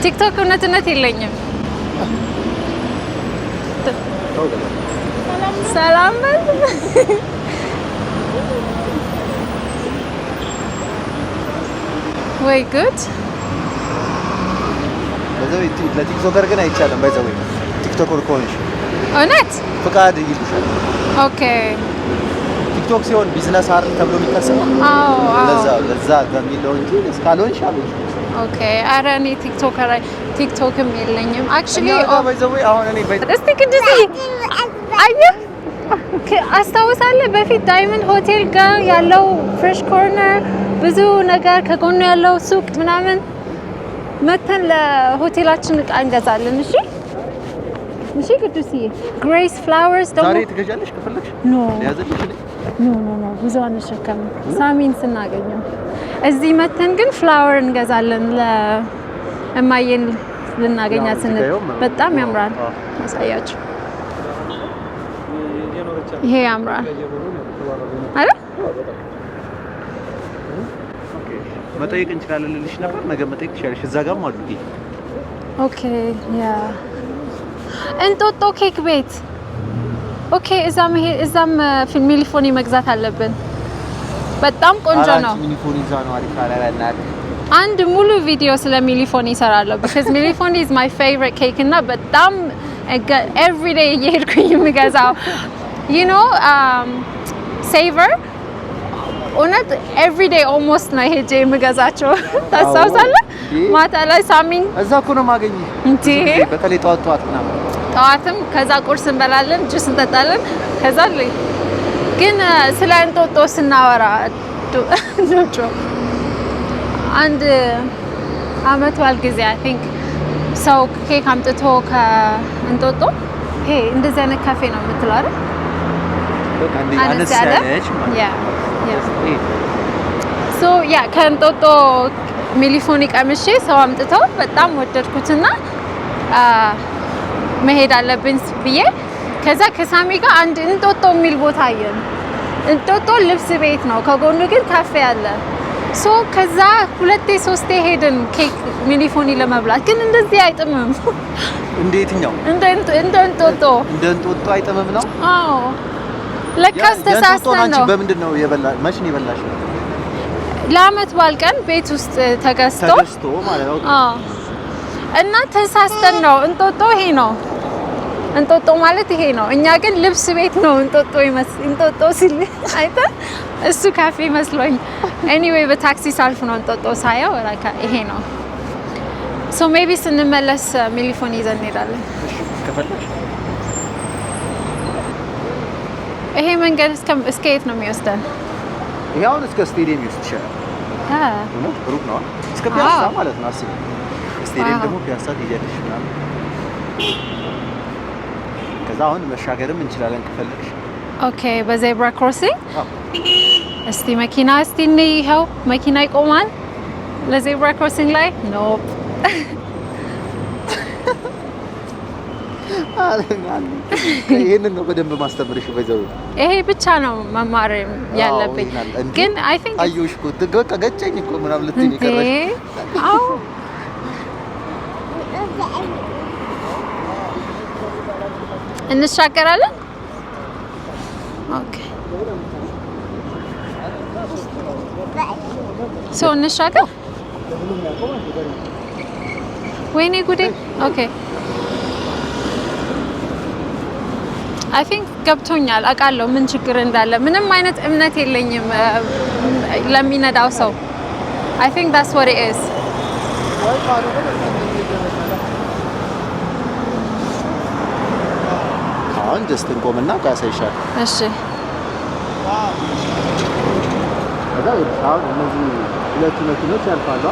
ቲክቶክ እውነት እውነት የለኝም። ሰላም በል። ወይ ጉድ! በዛው ለ TikToker ግን አይቻልም። By the way TikToker ከሆንሽ እውነት? ፍቃድ ይሉሻል። ቲክቶክ ሲሆን ቢዝነስ አይደል ተብሎ የሚታሰበው? አዎ። ለዛ ለዛ በሚለው እንጂ እስካልሆንሽ አልሆንሽ። Okay። ኧረ እኔ TikToker ቲክቶክም የለኝም actually። By the way አሁን እኔ እስቲ ቅዱስ አየህ፣ አስታውሳለህ? በፊት ዳይመንድ ሆቴል ጋር ያለው ፍሬሽ ኮርነር፣ ብዙ ነገር ከጎኑ ያለው ሱቅ ምናምን መተን ለሆቴላችን እቃ እንገዛለን። እሺ እሺ ቅዱስዬ፣ ግሬስ ፍላወርስ ደግሞ። ዛሬ ትገዣለሽ ከፈለግሽ። No. ያዘልሽ እኔ። No, ብዙ አንሸከምም። ሳሚን ስናገኘው እዚህ መተን ግን flower እንገዛለን ለእማዬን ልናገኛት ስንል። በጣም ያምራል። አሳያችሁ። ይሄ ያምራል አይደል? መጠየቅ እንችላለን ልልሽ ነበር። ነገ መጠየቅ ትችላለሽ። እዛ ጋርም አሉ። Okay, yeah፣ እንጦጦ ኬክ ቤት። Okay፣ እዛም ይሄ እዛም ሚሊፎኒ መግዛት አለብን። በጣም ቆንጆ ነው። ሚሊፎኒ እዛ ነው አሪፍ። ኧረ በእናትህ። አንድ ሙሉ ቪዲዮ ስለ ሚሊፎኒ እሰራለሁ because ሚሊፎኒ is my favorite cake እና በጣም every day እየሄድኩኝ የምገዛው ሴቨር እውነት every day almost ነው ሄጄ የምገዛቸው። ታስታውሳለህ? ማታ ላይ ሳሚን እዛ እኮ ነው የማገኝህ። እንዴ! በተለይ ጠዋት ጠዋት ምናምን። ጠዋትም፣ ከዛ ቁርስ እንበላለን፣ ጁስ እንጠጣለን። ከዛ ግን ስለ እንጦጦ ስናወራ ዶጮ አንድ አመት በዓል ጊዜ I think ሰው ኬክ አምጥቶ ከእንጦጦ፣ ይሄ እንደዚህ አይነት ካፌ ነው የምትለው አይደል? በቃ እንደ አነስ አነስ ያለ። ያለች ማለት Yeah. ነው። So yeah፣ ከእንጦጦ ሚሊፎኒ ቀምሼ ሰው አምጥቶ በጣም ወደድኩትና መሄድ አለብን ብዬ ከዛ ከሳሚ ጋር አንድ እንጦጦ የሚል ቦታ አየን። እንጦጦ ልብስ ቤት ነው፣ ከጎኑ ግን ካፌ አለ። So ከዛ ሁለቴ ሶስቴ ሄድን ኬክ ሚሊፎኒ ለመብላት፣ ግን እንደዚህ አይጥምም። እንደ የትኛው? እንደ እንጦጦ። እንደ እንጦጦ አይጥምም ነው? አዎ፣ ለካስ የእንጦጦን ተሳስተን አንቺ ነው። በምንድን ነው የበላ መች ነው የበላሽው? ለአመት በዓል ቀን ቤት ውስጥ ተገዝቶ። ተገዝቶ ማለት ነው። አዎ፣ እና ተሳስተን ነው። እንጦጦ ይሄ ነው። እንጦጦ ማለት ይሄ ነው። እኛ ግን ልብስ ቤት ነው እንጦጦ እንጦጦ ሲል አይተን እሱ ካፌ መስሎኝ። Anyway በታክሲ ሳልፍ ነው እንጦጦ ሳየው በቃ ይሄ ነው። So maybe ስንመለስ ሚሊፎን ይዘን እንሄዳለን። እሺ ከፈለግሽ። ይሄ መንገድ እስከ የት ነው የሚወስደን? ይሄ አሁን እስከ ስቴዲየም ይወስድሻል። እውነት ሩቅ ነው። እስከ ፒያሳ ማለት ነው። አስቢ። ስቴዲየም ደግሞ ፒያሳ ትሄጃለሽ ምናምን። ከዛ አሁን መሻገርም እንችላለን ከፈለግሽ። Okay፣ በ zebra crossing? አዎ። እስቲ መኪና፣ እስቲ እንይ። ይኸው መኪና ይቆማል ለ zebra crossing ላይ? Nope. ይሄንን ነው በደንብ ማስተምርሽ በዛው። ይሄ ብቻ ነው መማር ያለብኝ። ግን I think አየሁሽ እኮ፣ በቃ ገጨኝ እኮ ምናምን ልትይኝ የቀረሽ። አዎ። እንሻገራለን። Okay, so እንሻገር። ወይኔ ጉዴ። Okay, I think ገብቶኛል። አውቃለሁ ምን ችግር እንዳለ። ምንም አይነት እምነት የለኝም ለሚነዳው ሰው። I think that's what it is. አሁን just እንቆምና ያሳይሻል። እሺ። ከዛ አሁን እነዚህ ሁለቱ መኪኖች ያልፋሉ።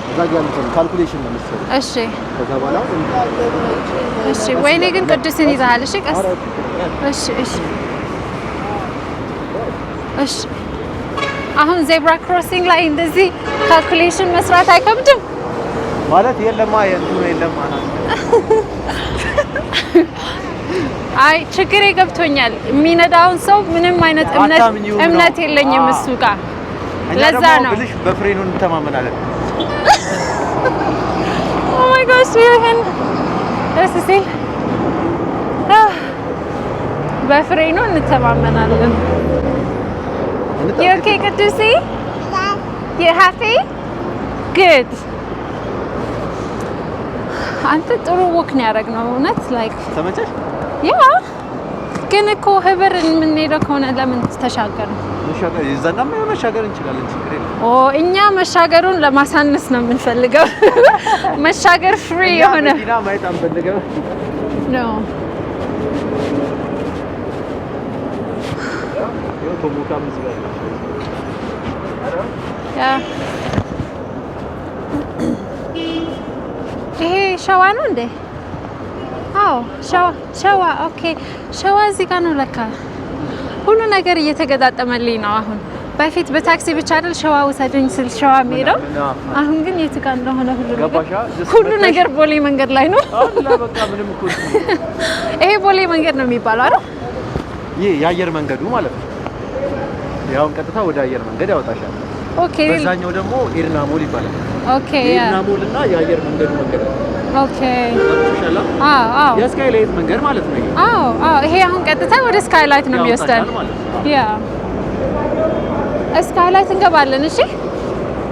እዛ ጋር ያሉትን calculation ነው የምትሰሪው። እሺ። ከዛ በኋላ እሺ። ወይኔ ግን ቅዱስን ይዘሃል። እሺ ቀስ። እሺ። አሁን zebra crossing ላይ እንደዚህ calculation መስራት አይከብድም? ማለት የለማ የእንትኑ የለማ። አይ ችግሬ ገብቶኛል። የሚነዳውን ሰው ምንም አይነት እምነት አታምኚውም ነው። እምነት የለኝም እሱ ጋር። እኛ ለዛ ደግሞ ነው። ብልሽ በፍሬኑ እንተማመናለን። nice view። ይሄን ደስ ሲል በፍሬኑ እንተማመናለን። You okay, ቅዱሴ? You happy? Good. አንተ ጥሩ walk ነው ያደረግነው እውነት like ተመቸሽ? Yeah፣ ግን እኮ ህብር የምንሄደው ከሆነ ለምን ተሻገር? መሻገር የዛናም መሻገር እንችላለን፣ ችግር የለም። ኦ፣ እኛ መሻገሩን ለማሳነስ ነው የምንፈልገው። መሻገር free የሆነ መኪና ማየት አንፈልግም። ነው። ይኸው ቶሞካም እዚህ ጋር ነች። Yeah፣ ይሄ ሸዋ ነው እንዴ? አዎ፣ ሸዋ ሸዋ። Okay፣ ሸዋ እዚህ ጋር ነው ለካ። ሁሉ ነገር እየተገጣጠመልኝ ነው አሁን። በፊት በታክሲ ብቻ አይደል ሸዋ ውሰዱኝ ስል ሸዋ የሚሄደው። አሁን ግን የቱ ጋር እንደሆነ ሁሉ ነገር ገባሻ? Just ሁሉ መተሽ- ነገር ቦሌ መንገድ ላይ ነው። አላ በቃ ምንም እኮ ይሄ ቦሌ መንገድ ነው የሚባለው አይደል? ይህ የአየር መንገዱ ማለት ነው። ያውን ቀጥታ ወደ አየር መንገድ ያወጣሻል። በዛኛው ደግሞ ኤድና ሞል ይባላል። Yeah. የኤድና ሞል እና የአየር መንገዱ መንገድ ነው። ገብቶሻል? አዎ። የስካይላይት መንገድ ማለት ነው ይሄ። አዎ፣ ይሄ አሁን ቀጥታ ወደ ስካይላይት ነው የሚወስደን። ያወጣሻል ማለት ነው። Yeah፣ ስካይላይት እንገባለን። እሺ።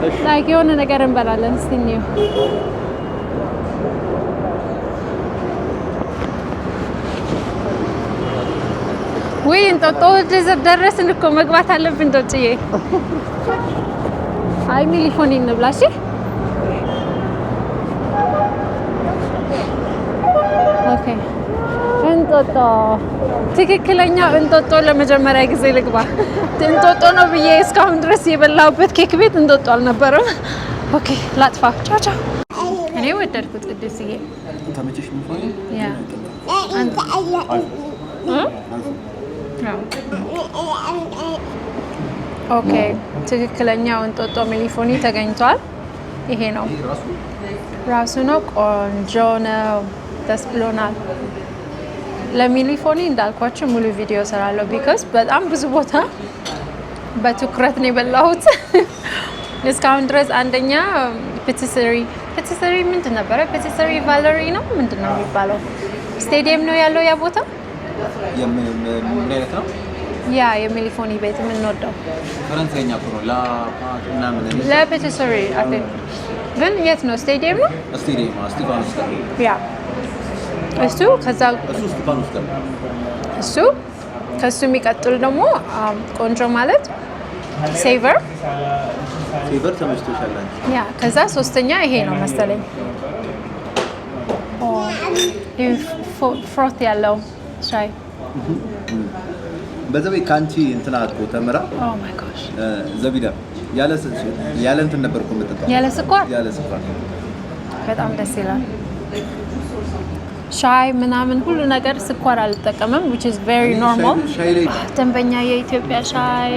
እሺ። Like የሆነ ነገር እንበላለን። እስቲ እንየው። ውይ፣ እንጦጦ ደረስን እኮ፣ መግባት አለብን። ዶጭዬ፣ አይ ሚሊፎኒ እንብላ። እሺ፣ okay። እንጦጦ፣ ትክክለኛው እንጦጦ ለመጀመሪያ ጊዜ ልግባ። እንጦጦ ነው ብዬ እስካሁን ድረስ የበላሁበት ኬክ ቤት እንጦጦ አልነበረም። Okay፣ ላጥፋ። ቻው ቻው። እኔ ወደድኩት ቅዱስዬ። ተመቸሽ? ሚሊፎኒ? Yeah። እ? አዎ። Okay፣ ትክክለኛው እንጦጦ ሚሊፎኒ ተገኝቷል። ይሄ ነው ራሱ ነው። ቆንጆ ነው። ደስ ብሎናል። ለሚሊፎኒ እንዳልኳቸው ሙሉ ቪዲዮ ሰራለሁ because በጣም ብዙ ቦታ በትኩረት ነው የበላሁት እስካሁን ድረስ። አንደኛ patisserie፣ patisserie ምንድን ነበረ? Patisserie ቫለሪ ነው ምንድን ነው የሚባለው? ስቴዲየም ነው ያለው ያ ቦታ። ምን አይነት ነው? ያ የሚሊፎኒ ቤት የምንወደው። ፈረንሳይኛ እኮ ነው። ላፓት ምናምን። ለ patisserie I think፣ ግን የት ነው? ስቴዲየም ነው። ስቴዲየም ስቲፋኖስ ጋር። Yeah፣ እሱ ከዛ እሱ ስቲፋኖስ ጋር። እሱ ከሱ የሚቀጥል ደግሞ ቆንጆ ማለት ሴቨር። ሴቨር ተመችቶሻል አንቺ? Yeah፣ ከዛ ሶስተኛ ይሄ ነው መሰለኝ። ኦ፣ ይህ fruit ያለው ሻይ። በዛ ቤት ከአንቺ እንትና እኮ ተምራ Oh my gosh. ዘቢዳ ያለ እንትን ነበር እኮ የምጠጣው። ያለ ስኳር። ያለ ስኳር። በጣም ደስ ይላል። ሻይ ምናምን ሁሉ ነገር ስኳር አልጠቀምም which is very normal። ሻይ ላይ ደንበኛ የኢትዮጵያ ሻይ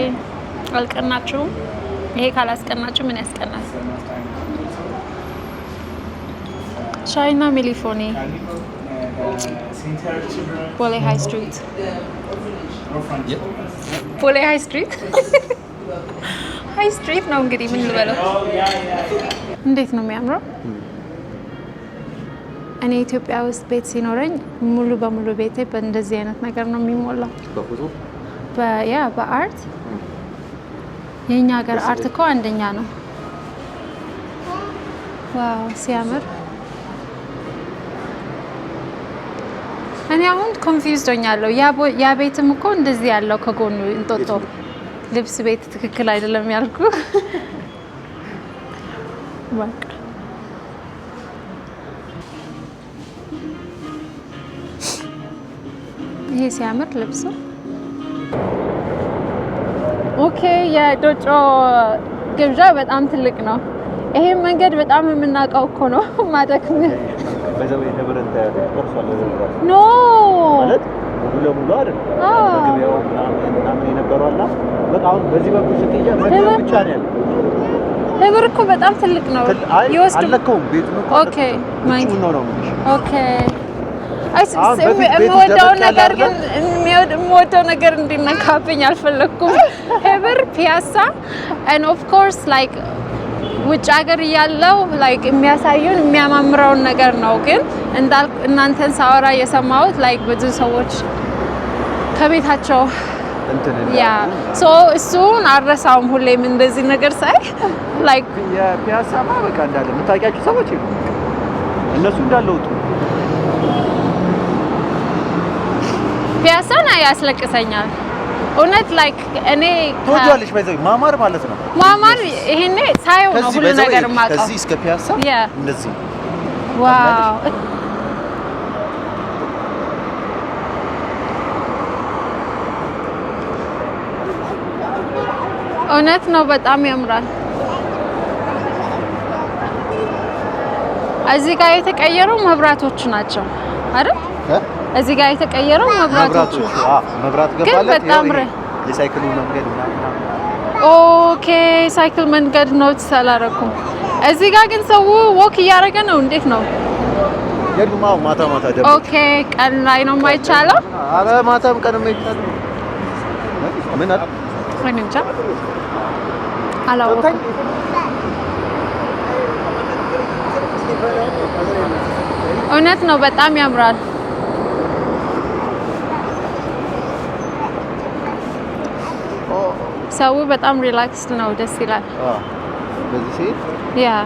አልቀናችሁም? ይሄ ካላስቀናችሁ ምን ያስቀናል? ሻይና ሚሊፎኒ፣ ቦሌ High Street፣ ቦሌ High Street፣ High Street ነው እንግዲህ ምን ልበለው። እንዴት ነው የሚያምረው! እኔ ኢትዮጵያ ውስጥ ቤት ሲኖረኝ ሙሉ በሙሉ ቤቴ በእንደዚህ አይነት ነገር ነው የሚሞላው። በፎቶ። Yeah፣ በ art። የእኛ ሀገር art እኮ አንደኛ ነው። Wow፣ ሲያምር! እኔ አሁን confused ሆኛለሁ። ያ ቤትም እኮ እንደዚህ ያለው ከጎኑ እንጦጦ ልብስ ቤት ትክክል አይደለም ያልኩ። በቃ ይሄ ሲያምር ልብሱ። Okay፣ የዶጮ ግብዣ በጣም ትልቅ ነው። ይሄን መንገድ በጣም የምናውቀው እኮ ነው። ማደክም በዛ ወይ ህብረት ቆርሷል። No. ማለት ሙሉ ለሙሉ አይደለም። መግቢያው ምናምን ምናምን የነበረው አላ በቃ አሁን በዚህ በኩል ስትሄጂ መግቢያው ብቻ ነው ያለው። ህብር እኮ በጣም ትልቅ ነው። አይ ይወስዱ አልለካውም። ቤቱን እኮ አልለካውም። ውጪውን ነው ነው የምልሽ። Okay፣ አይ አሁን በፊት ቤቱ የምወደው ደበቅ ያለ ነገር ግን አይደለ? የምወደው ነገር እንዲነካብኝ አልፈለግኩም። ህብር፣ ፒያሳ and of course like ውጭ ሀገር እያለው like የሚያሳዩን የሚያማምረውን ነገር ነው። ግን እናንተን ሳወራ የሰማሁት like ብዙ ሰዎች ከቤታቸው እንትን yeah, so እሱን አልረሳውም። ሁሌም እንደዚህ ነገር ሳይ like የፒያሳማ በቃ እንዳለ የምታውቂያቸው ሰዎች የሉም። እነሱ እንዳለ ወጡ። ፒያሳን ያስለቅሰኛል እውነት like እኔ ትወጂዋለሽ። By the way ማማር ማለት ነው። ማማር ይሄኔ ሳየው ነው ከዚህ ሁሉ by the way ነገር የማውቀው። ከዚህ እስከ ፒያሳ እንደዚህ Wow. እውነት ነው። በጣም ያምራል። እዚህ ጋር የተቀየረው መብራቶቹ ናቸው አይደል? እ? እዚህ ጋር የተቀየረው መብራቶቹ መብራቶቹ፣ አዎ፣ መብራት ግን ገባለት። በጣም ይኸው ይሄ የሳይክሉ መንገድ ምናምን ምናምን። Okay፣ ሳይክል መንገድ notice አላረኩም። እዚህ ጋር ግን ሰው walk እያደረገ ነው። እንዴት ነው? የሉም። አዎ፣ ማታ ማታ ደግሞ Okay፣ ቀን ላይ ነው የማይቻለው? ኧረ ማታም ቀንም አይቻልም። ምን አለ? እኔ እንጃ አላወኩም። እውነት ነው፣ በጣም ያምራል። ሰው በጣም relaxed ነው፣ ደስ ይላል። አዎ፣ በዚህ ሲሄድ Yeah,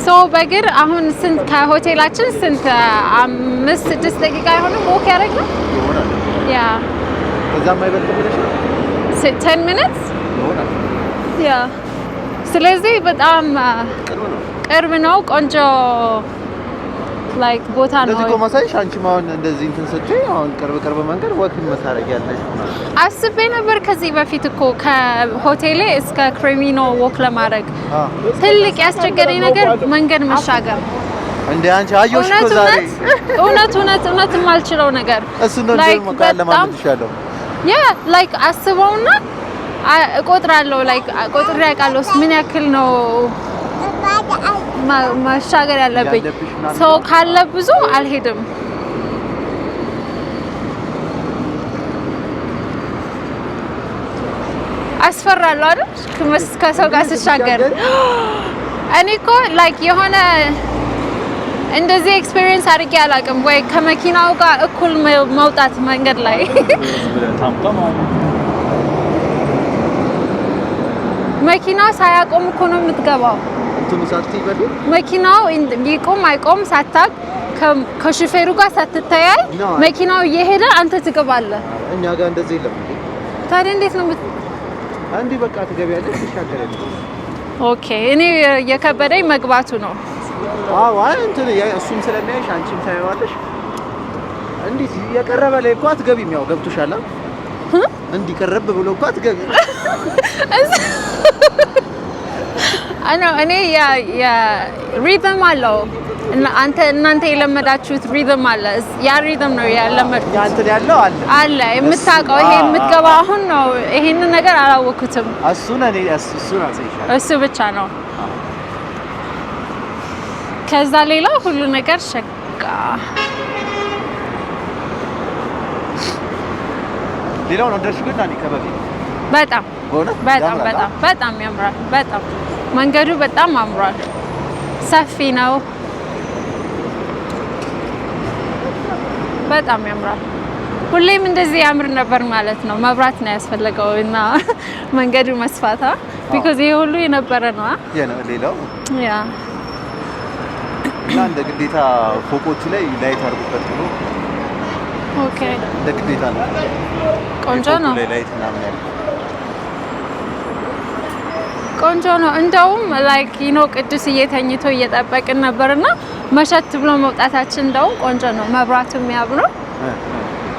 so በእግር አሁን ስንት ከሆቴላችን ስንት 5-6 ደቂቃ አይሆንም walk ያደረግነው? ይሆናል። Yeah. ከዛም አይበልጥም ብለሽ ነው? 10 minutes. ይሆናል። Yeah, ስለዚህ በጣም ቅርብ ነው። ቅርብ ነው። ቆንጆ like ቦታ ነው። እንደዚህ እኮ ማሳይሽ አንቺም አሁን እንደዚህ እንትን ስትይ አሁን ቅርብ ቅርብ መንገድ walk መሳረጊያለሽ ምናምን። አስቤ ነበር ከዚህ በፊት እኮ ከሆቴሌ እስከ ክሬሚኖ walk ለማድረግ። ትልቅ ያስቸገረኝ ነገር መንገድ መሻገር። እንደ አንቺ አየሁሽ እኮ እውነት ዛሬ። እውነት እውነት እውነት እውነት የማልችለው ነገር እሱን ነው like ደግሞ በጣም ካለማመድሻለሁ። Yeah, like አስበውና እቆጥራለሁ፣ like ቆጥሬ አውቃለሁ ምን ያክል ነው መሻገር ያለብኝ። ያለብሽ ምናምን። ሰው ካለ ብዙ አልሄድም። አስፈራለሁ አይደል? ከሰው ጋር ስሻገር እኔ እኮ like የሆነ እንደዚህ experience አድርጌ አላውቅም። ወይ ከመኪናው ጋር እኩል መውጣት መንገድ ላይ። መኪናው ሳያቆም እኮ ነው የምትገባው። እንትኑ ሳትይ በፊት መኪናው ይቁም አይቆም ሳታቅ ከሹፌሩ ጋር ሳትተያይ No. መኪናው እየሄደ አንተ ትገባለህ። እኛ ጋር እንደዚህ የለም እንዴ? ታዲያ እንዴት ነው እንዲህ በቃ ትገቢያለሽ፣ ትሻገሪያለሽ። Okay፣ እኔ የከበደኝ መግባቱ ነው። አዎ፣ አይ እንትን እሱም ስለሚያይሽ አንቺም ታየዋለሽ። እንዲህ የቀረበ ላይ እኮ አትገቢም። ያው ገብቶሻል። አ? እንዲህ ቀረብ ብሎ እኮ አትገቢም። እኔ rhythm አለው እና አንተ እናንተ የለመዳችሁት rhythm አለ። ያ rhythm ነው ያለመድኩት። ያ እንትን ያለው አለ። አለ የምታውቀው ይሄ የምትገባው አሁን ነው። ይሄንን ነገር አላወኩትም። እሱን እኔ እሱን አሳይሻለሁ። እሱ ብቻ ነው። ከዛ ሌላ ሁሉ ነገር ሸጋ። ሌላውን ወደድሽው ግን ናኒ ከበፊት? በጣም። በእውነት በጣም። ያምራል። በጣም በጣም ያምራል። በጣም መንገዱ በጣም አምሯል። ሰፊ ነው። በጣም ያምራል። ሁሌም እንደዚህ ያምር ነበር ማለት ነው። መብራት ነው ያስፈለገው እና መንገዱ መስፋታ because ይሄ ሁሉ የነበረ ነው። ሌላው እና እንደ ግዴታ ፎቆቹ ላይ light አድርጉበት ብሎ እንደ ግዴታ ነው። ቆንጆ የፎቁ ነው። ላይ light ምናምን ያለው። ቆንጆ ነው። እንደውም like ቅዱስ እየተኝቶ እየጠበቅን ነበርና መሸት ብሎ መውጣታችን እንደውም ቆንጆ ነው። መብራቱ የሚያምረው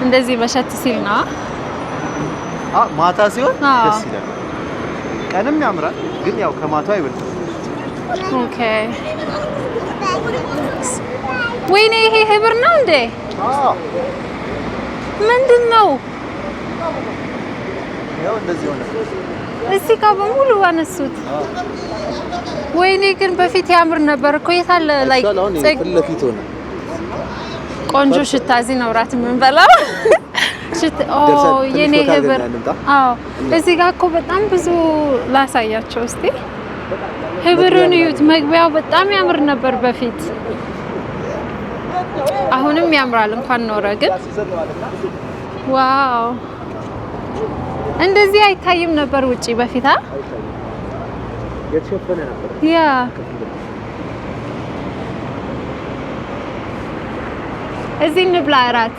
እንደዚህ መሸት ሲል ነው። ማታ ሲሆን ደስ ይላል። ቀንም ያምራል፣ ግን ያው ከማታው አይበልጥም። Okay። ወይኔ ይሄ ህብር ነው እንዴ? አዎ። ምንድን ነው? ያው እንደዚህ ሆነ። እዚህ ጋር በሙሉ አነሱት። ወይኔ ግን በፊት ያምር ነበር እኮ፣ የት አለ? Like አሁን ፊት ለፊት ሆነ። ቆንጆ ሽታ። እዚህ ነው እራት የምንበላው። ሽታ ኦ ደርሰን ትንሽ የኔ ወጣ ህብር አድርገን እንምጣ። አዎ፣ እዚህ ጋር እኮ በጣም ብዙ ላሳያቸው እስቲ። ህብሩን እዩት። መግቢያው በጣም ያምር ነበር በፊት፣ አሁንም ያምራል። እንኳን ኖረ ግን wow፣ እንደዚህ አይታይም ነበር ውጪ በፊት አ የተሸፈነ ነበር። Yeah፣ እዚህ እንብላ እራት።